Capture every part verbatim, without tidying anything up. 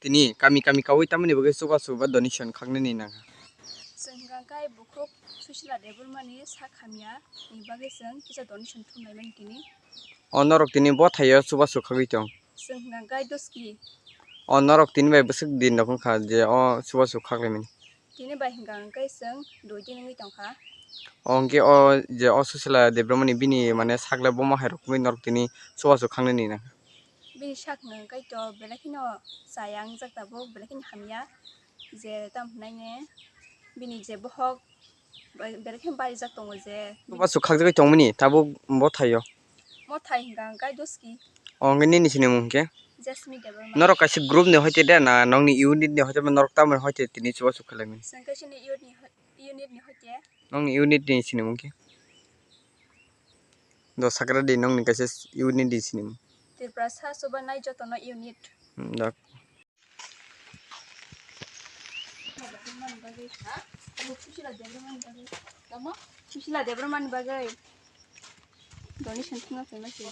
Tini kami kami kawi tamoni bagwi chubachu ba donation khaknani nangkha. Chwng hwnkha khe bukhuk Susila Debbarmani sak hamya ni bagwi chwng kisa donation thumlaimani tini. O norok tini bo thaio chubachu khagwi tong. Chwng hwnkha khe doski. O norok tini bai bwswk din rok wngkha je o chubachu khaklaimani. Tini bai hwnkha hwnkhe chwng dui din wngwi tongkha. O hwnkhe o je o Susila Debbarmani bini mane sakle bomo hai rok wngwi norok tini chubachu khangnani nangkha. Bini sak hwnkha hwnkhe to belai kheno chaya wngjak tabuk, belai kheno hamya. Je tamo hwnai ne bini je bohok bai-, belai khe barijak tongo je. Chubachu khakjagwi tongmani tabuk bo thaio. Mo thai hwnkha hwnkhe doski. O hwnkhe nini sinimung hwnkhe? Jasmine Debbarma. Norok kaisa group ni hoite de na nokni unit ni hoite norok tamoni hoite tini chubachu khlaimani? Chwng kaisa ni unit ni hoi-, unit ni hoite. Nokni unit ni sinimung khe? Do sakra di nokni kaisa unit ni sinimung. Tripura sa chubanai jotono unit. Hmm, dak. Susila Debbarmani bagwi. Tamo? Susila Debbarmani bagwi. Donation thwngna phaimakhe.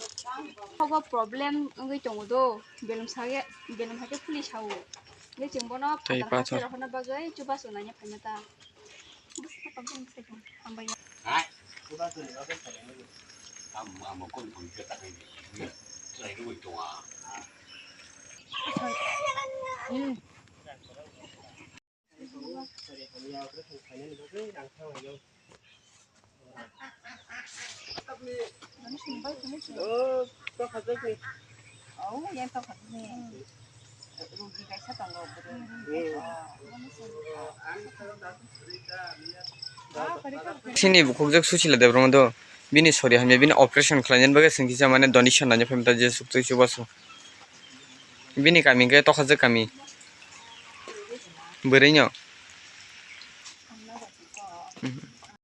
Hobo problem wngwi tongo do. Belum sage, belum hake police hao. Nge chwng bono Tei phatar pathor. Hapsirok hwnna bagwi chubachu naina phaima ta. Hambai. Sini bukhukjak Susila Debbarma do, bini sori hamya, bini operation khlainani bagwi chwng kisa mane donation naina phaimani ta je suk twi chubachu. Bini kami hwnkhe Tokhajak kami. Bwrwino.